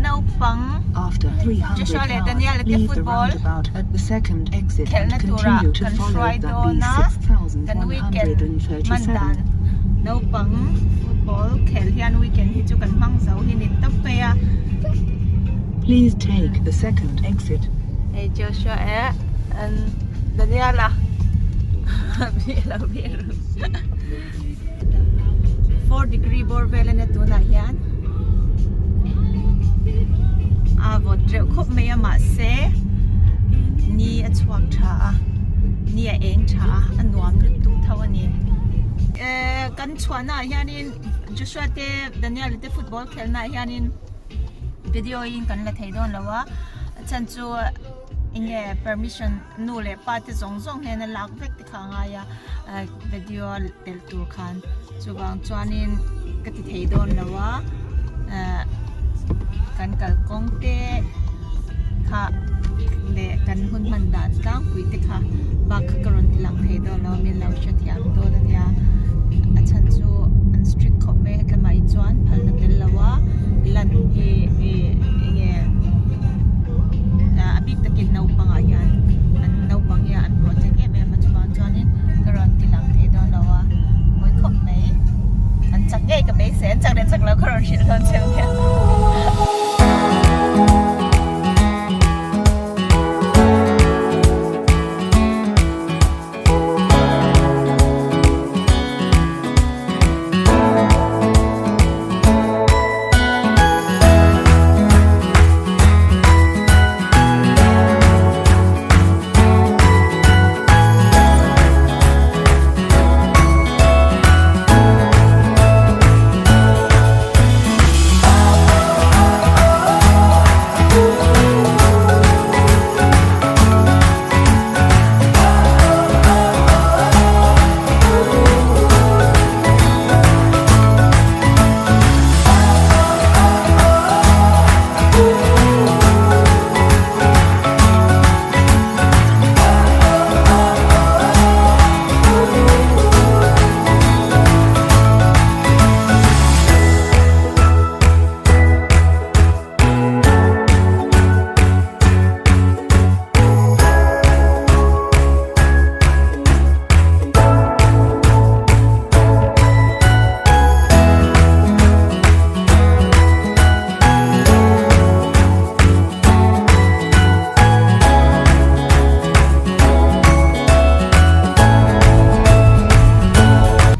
Naupang Joshua leh Daniel te football khelhna turah kan hruai dawn a, kan weekend hman dan naupang football khelh hian weekend hi chu kan hmang zo hi ni tawp mai a. Hei Joshua eh Daniel a lo bih ru. 4 degree bawr vel ania tunah hian a vawt reuh khawp mai a mahse ni a chhuak tha a ni a eng tha a a nuam lutuk tho a ni ehh kan chhuahna ah hianin Joshua te Daniel te football khelhna ah hianin video in kan la thei dawn lo a a chhan chu enge permission nu leh pa te zawng zawng hian a lak vek te kha a ngai a video tel tur khan chuvang chuanin ka ti thei dawn lo a kan kalkawng te kha leh kan hun hman dan tlangpui te kha bak kha ka rawn ti lang thei dawn lo a min lo hrethiam dawn a nia a chhan chu an strict khawp mai hetlama hi chuan phalna tel lo a lan hi enge a bik takin naupangah hian an naupang hi an protect em em a chuvang chuanin ka rawn ti lang thei dawn lo a mawi khawp mai an chak ngei ka beisei an chak leh chak lo ka rawn hrilh dawn che nia.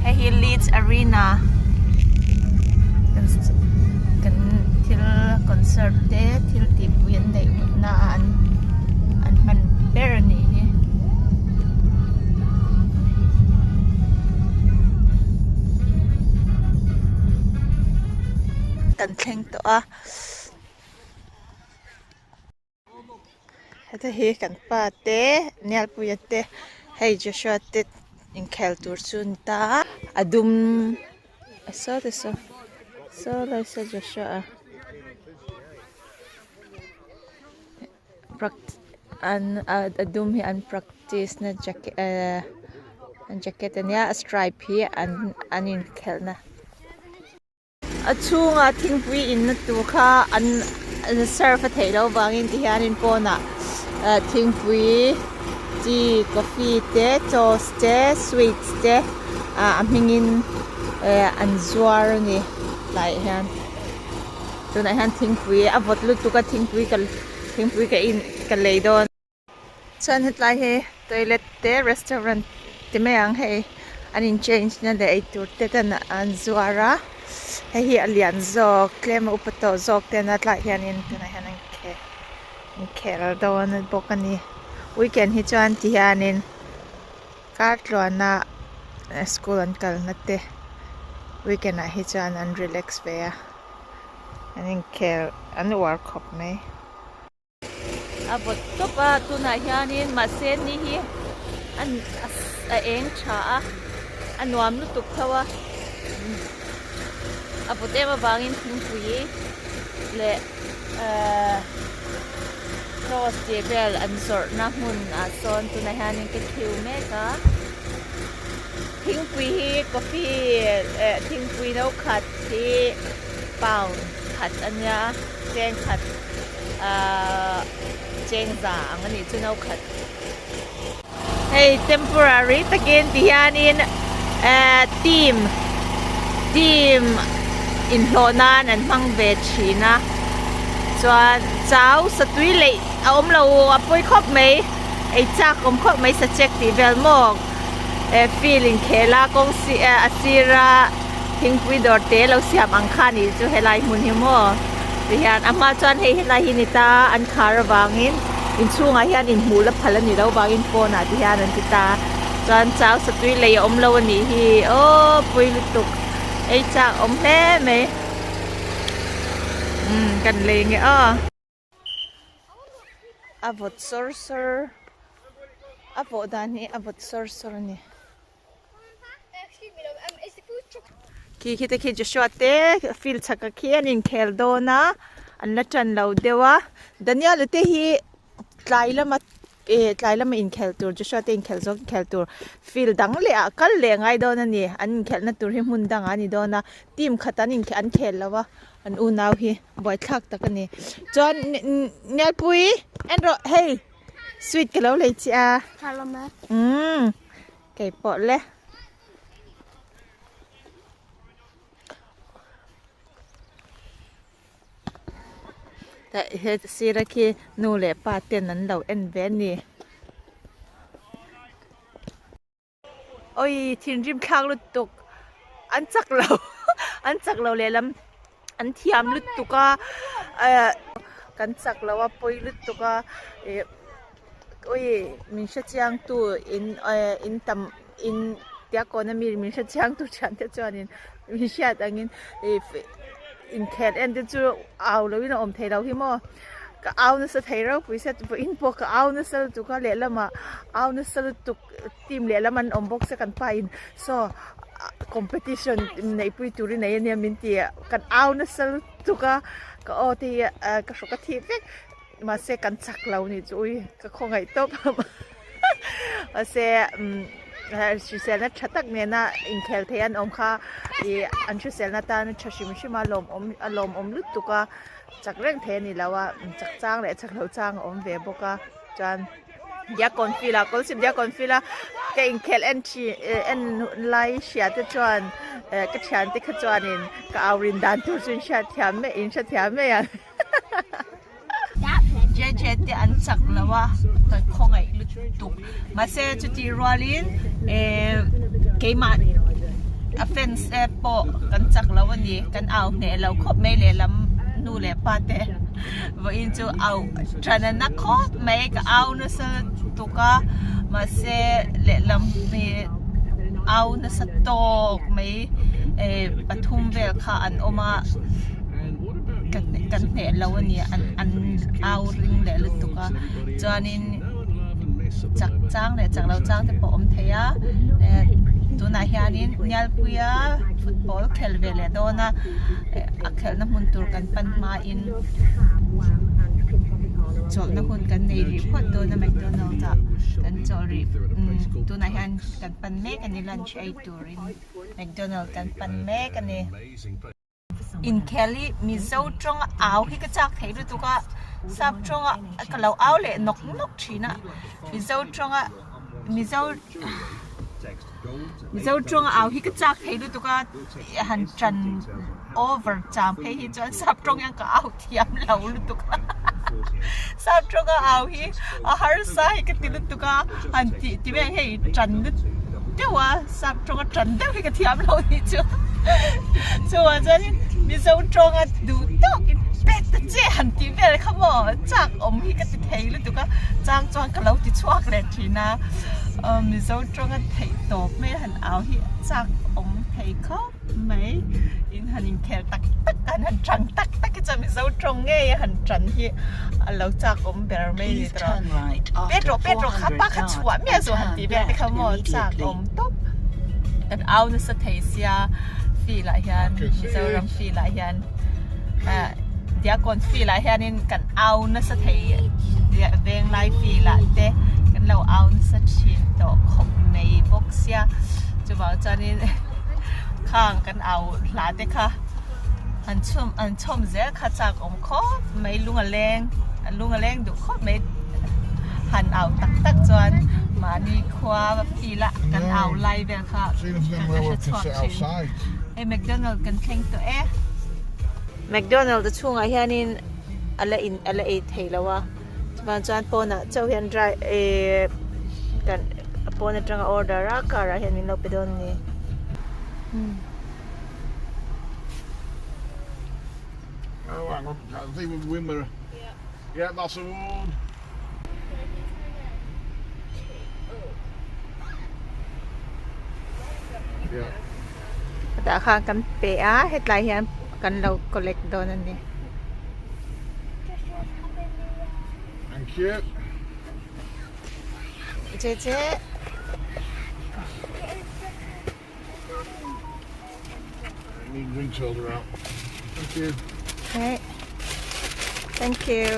Hei hi Leeds Arena kan thil concert te thil tihpui an neih hutna ah an an hman ber a nih hi. Kan thleng tawh a. Heta hi kan pa te Nialpuia te hei Joshua te inkhel tur chu a ni ta a a dum a saw te saw saw lai saw Joshua a an a dum hi an practice na jacket ehh jacket ania a stripe hi an an inkhelhna. A chhungah thingpui inna tur kha an serve a theih loh vangin ti hianin pawnah thingpui tea coffee te toast te sweets te a hmingin an zuar a ni tlaiah hian tunah hian thingpui a vawt lutuk a thingpui ka thingpui ka in ka lei dawn. Chuan hetlai hi toilet te restaurant ti mai ang hei an in change na leh eitur te ten an zuar a hei hi a lian zawk tlem a upa tawh zawk ten a tlaiah hianin tunah hian an khel an khel dawn bawk a ni weekend hi chuan ti hianin kar tluana school an kalna te weekend ah hi chuan an relax ve a an inkhel an uar khawp mai. A vawt tawp a tunah hianin mahse ni hi a eng tha a a nuam lutuk tho a a vawt em avangin thingpui leh ehh toast tih vel an zawrhna hmun ah sawn tunah hianin ka khiu mek a thingpui hi coffee eh thingpui no khat hi pound. khat a nia cheng khat ahh cheng za ang a nih chu no khat. Hei temporary takin ti hianin ehh team team inhlawh nan an hmang ve thin a chuan chau satui leih a awm lo a pawi khawp mai ei chak awm khawp mai sachek tih vel maw eh field inkhel a kawng si eh a sira thingpui dawr te lo siam ang kha anih chu helai hmun hi maw tihian a hma chuan hei helai hi ni ta an khar avangin inchhungah hian inhmuh la phal a nih loh vangin pawnah te hian an ti ta chuan chau satui lei a awm lo a nih hi aw pui lutuk ei chak awm hle mai umm kan lei nge aw. A vawt sawr sawr a vawh dan hi a vawt sawr sawr a ni. Khi khi te khi Joshua te field chhak ah khian inkhel dawn a an la tan lo deuh a Daniel-a te hi tlai lama eh tlai lama inkhel tur Joshua te inkhel zawk inkhel tur field dang leh ah kal leh a ngai dawn a ni an inkhelhna tur hi hmun dangah a ni dawn a team khat an inkhelh an khel lo a. An unau hi buaithlak tak a ni. Chuan Nialpui en rawh hei sweet ka lo lei che a. Umm kei pawh le. He sira khi nu leh pa ten an lo en ve a ni. Awii thinrim thlak lutuk an chak lo an chak lo lehlam an thiam lutuk a ehh kan chak lo a pawi lutuk a ih awii min hre chiang tu in ehh in tam in tia kawn ami min hre chiang tu thian te chuanin min hriat angin ih inkhel en te chu au loin a awm thei lo hi maw. Ka au nasa thei ropui se vawiin pawh ka au nasa lutuk a lehlamah au nasa lutuk team lehlam an awm bawk se kan pa in saw competition neihpui turin nei ania min ti a kan au nasa lutuk a ka aw te hi ka hrawk a thih vek mahse kan chak lo nih chu ui ka khawngaih tawp mahse umm hriselna tha tak nena inkhel thei an awm kha ih an hriselna tan a tha hrim hrim a lawmawm a lawmawm lutuk a. Chak reng thei a ni lo a, chak chang leh chak lo chang a awm ve bawk a, chuan Diakkawn field ah Kawlsip Diakkawn field a ka inkhelh en thin eh en lai hria te chuan eh ka thian te kha chuanin ka au rin dan tur chu in hriat thiam mai in hrethiam mai ang JJ te an chak lo a ka khawngaih lutuk mahse chutih rualin eh keimah a fans te pawh kan chak lo a ni kan au hneh lo khawp mai lehlam nu leh pa te vawiin chu au than a na khawp mai ka au nasa lutuk a mahse lehlam hi au nasa tawk mai eh pathum vel kha an awm a kan hneh lo a ni an an au ring leh lutuk a chuanin chak chang leh chak lo chang te pawh a awm thei a eh tunah hianin Nialpuia football khel ve leh dawn a eh a khelhna hmun tur kan pan hmain chawlhna hun kan nei rih phawt dawn a McDonald ah kan chawlh rih umm tunah hian kan pan mek a ni lunch ei turin McDonald kan pan mek a ni. Inkhel hi Mizo tawnga au hi ka chak thei lutuk a, sap tawnga ka lo au leh nawk nawk thin a, Mizo tawnga Mizo Mizo tawnga au hi ka chak thei lutuk a, han tan over chang phei hi chuan sap tawng hian ka au thiam lo lutuk a, sap tawnga au hi a harsa hi ka ti lutuk a, han tih ti vel hei tan lutuk deuh a. Sap tawnga tan deuh hi ka thiam lo nih chu. Chuvang chuanin Mizo tawnga duh tawkin pet ta che han tih vel kha maw chak awm hi ka ti thei lutuk a, chang chuan ka lo ti chhuak leh thin a. Mizo tawnga theih tawp mai han au hi chak awm thei khawp mai. In han inkhel tak tak a, han han tan tak tak hi chuan Mizo tawng ngei a han tan hi a lo chak awm ber mai ni tawh. Pet rawh pet rawh kha pa kha chhuah miah zawh han tih vel te kha maw chak awm tawp. Kan au nasa thei sia field ah hian Mizoram field ah hian ah Diakkawn field ah hianin kan au nasa thei Venglai field ah te kan lo au nasa thin tawh khawp mai bawk sia chuvang chuanin khang kan au hla te kha. Han chhum an chhawm zel kha chak awm khawp mai lung a leng lung a leng duh khawp mai han au tak tak chuan mahni khua field a kan au lai vel kha ka hre chhuak thin. Hei McDonald kan thleng tawh e. McDonald a chhungah hianin a la in a la ei thei lo a chuvang chuan pawnah chauh hian dry ehh kan pawn atanga order a car ah hian min lo pe dawn a ni. Oh, hang on. I think we're Wimmer. Yeah. Yeah, that's the one. Yeah. Tah khan kan pe a, hetlai hian kan lo collect dawn a ni. Thank you. Che che. Need drinks holder out. Thank you. Okay. Thank you.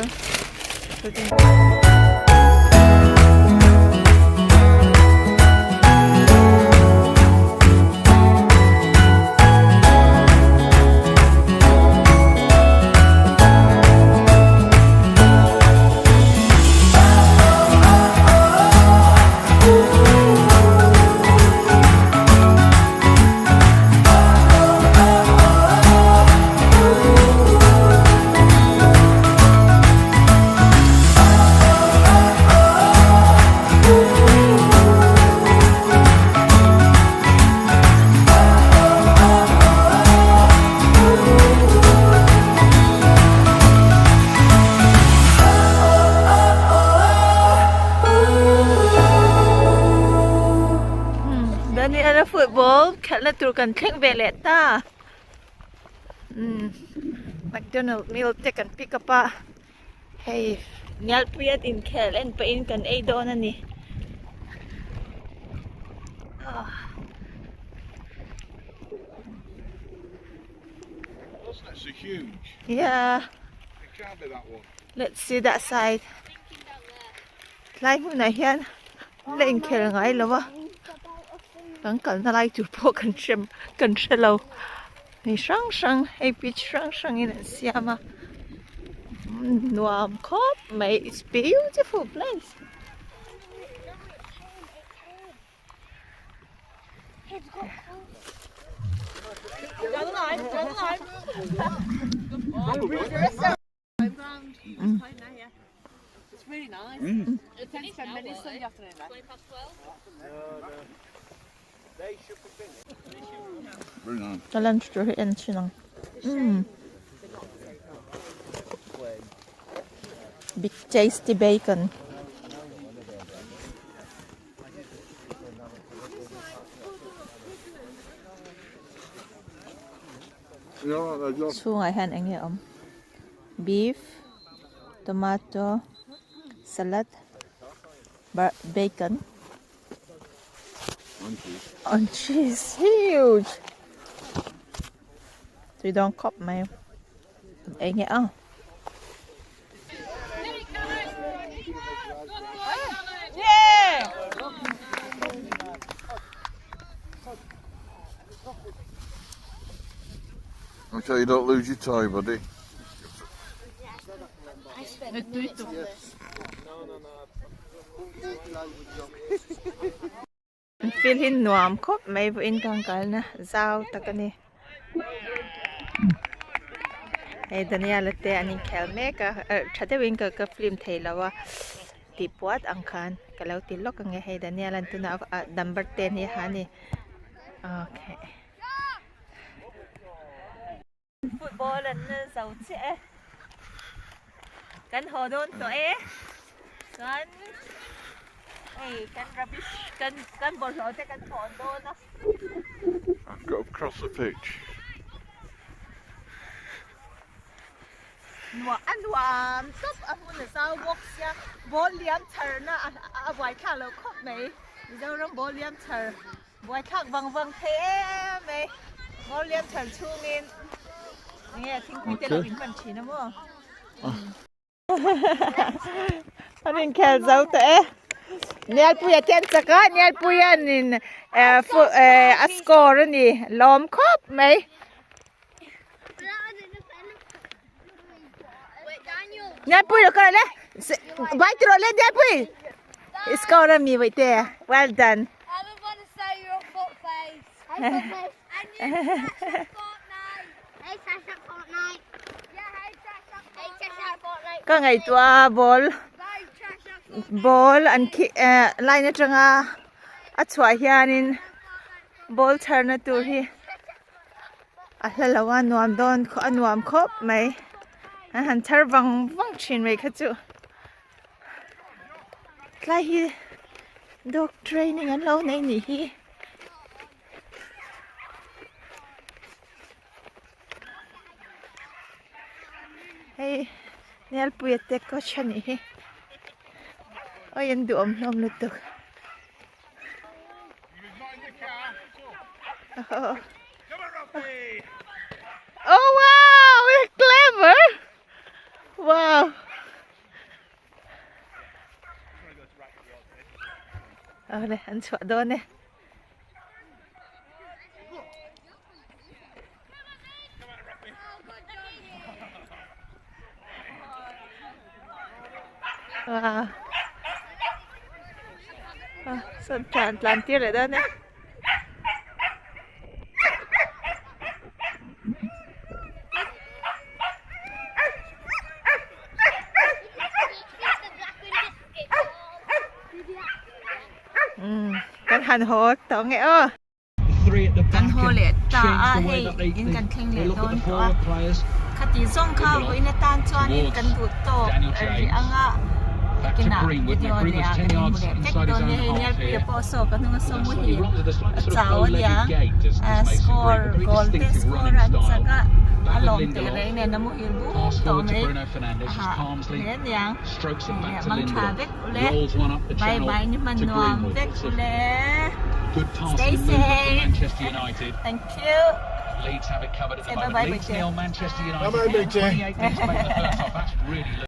Daniel-a football khelhna tur kan thleng ve leh ta umm McDonald meal te kan pick up a hei Nialpuia inkhel en pahin kan ei dawn a ni ah. Yeah. Let's see that side. Tlai hmunah hian la inkhel ngai lo a, kan kalna lai tur pawh kan hre kan hre lo. Hei hrang hrang hei pitch hrang hrangin an siam a, nuam khawp mai it's beautiful place. Ka lunch tur hi en thin ang umm big tasty bacon. Chhungah hian eng nge awm beef tomato salad bacon and cheese huge tui dawn khawp mai eng nge ang. Okay, you don't lose your tie, buddy. Field hi nuam khawp mai vawiin ka han kalna zau tak a ni hei Daniel-a te an inkhel mek a eh tha deuhin ka ka film thei lo a tih puat ang khan ka lo ti lawk ang e hei Daniel-a'n tunah ah number ten hi a ha a ni okay. Football an zo chiah e kan haw dawn tawh e chuan hei kan rubbish kan kan bawlhhlawh te kan thawn dawn a. I've got to cross the pitch. Nuam a nuam tawp a hmun a zau bawk sia ball liam chhar na a buaithlak loh khawp mai Mizoram ball liam chhar Buaithlak vang vang thei em mai. Ngawr liam chhar chhungin enge thingpui te lo in hman thin a maw? An inkhel zo tawh e. Nialpuia te an chak a, Nialpuia in a score a ni. Lawm khawp mai. Nianpui lo kal le Bai ti rawh le Nianpui I score a mi vaihte well done. Ka ngaihtuah a ball ball an khi eh line atanga a chhuah hianin ball chharna tur hi a hla lo a nuam dawn a nuam khawp mai an han chhar vang vang thin mai kha chu tlai hi dog training an lo nei nih hi. Hei Nialpuia te coach a nih hi awi an duhawm hlawm lutuk Oh wow you're clever wow Awle an chhuah dawn e. Wow. Ah, sawn tlan tlan tir leh dawn e. Kan han haw tawh nge aw. Kan haw leh ta a hei in kan thleng leh dawn tawh a khati zawng kha vawiin atan chuanin kan duh tawk rih anga kinah video leh ah kan inhmu leh vek dawn nia hei Nialpuia pawh saw ka hnung a saw muhil a chau ania score goal te score an chak a a lawm teh reng nen a muhil buk tawh mai a hah hle aniang. Mang tha vek ule bye bye ni hman nuam vek ule stay safe thank you say bye bye Bawihte. Bye bye Bawihte.